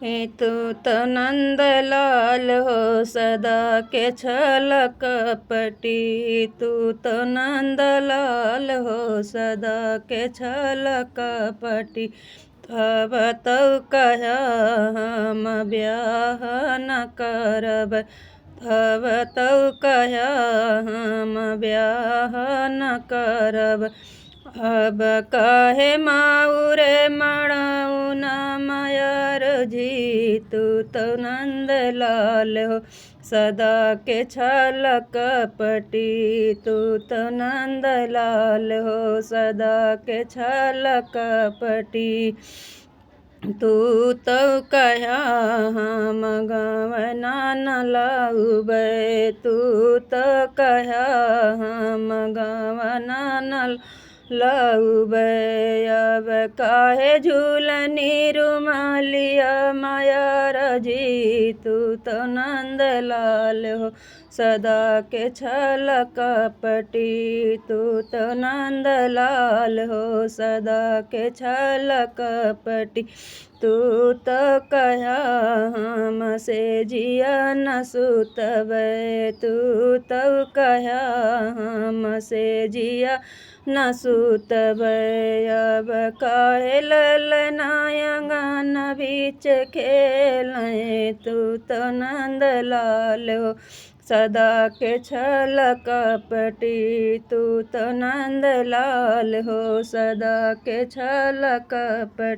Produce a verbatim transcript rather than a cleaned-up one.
तू तो नंदलाल हो सदा के छल कपटी, तू तो नंदलाल हो सदा के छल कपटी। तब तौ कह्या हम ब्याह न करब, तब तौ कह्या हम ब्याह न करब। अब कहे माऊ रे मड़ौना मयार जी, तू तो नंदलाल हो सदा के छल कपटी, तू तो नंदलाल हो सदा के छल कपटी। तू तो कह्या हम गवना न लाउबै, तू तो कह्या हम गवना न लाउबै। अब काहे झूलनी रुमालिया मयार जी, तू तो नंदलाल हो सदा के छल कपटी, तू तो नंदलाल हो सदा के छल कपटी। तू तो कह्या हम सेजिया न सुतबै, तू तो कह्या हम सेजिया न सुतबै। अब काहे ललना अंगन बीच खेलै, तू तो नंदलाल हो सदा के छल कपटी, तू तो नंदलाल हो सदा के छल कपटी।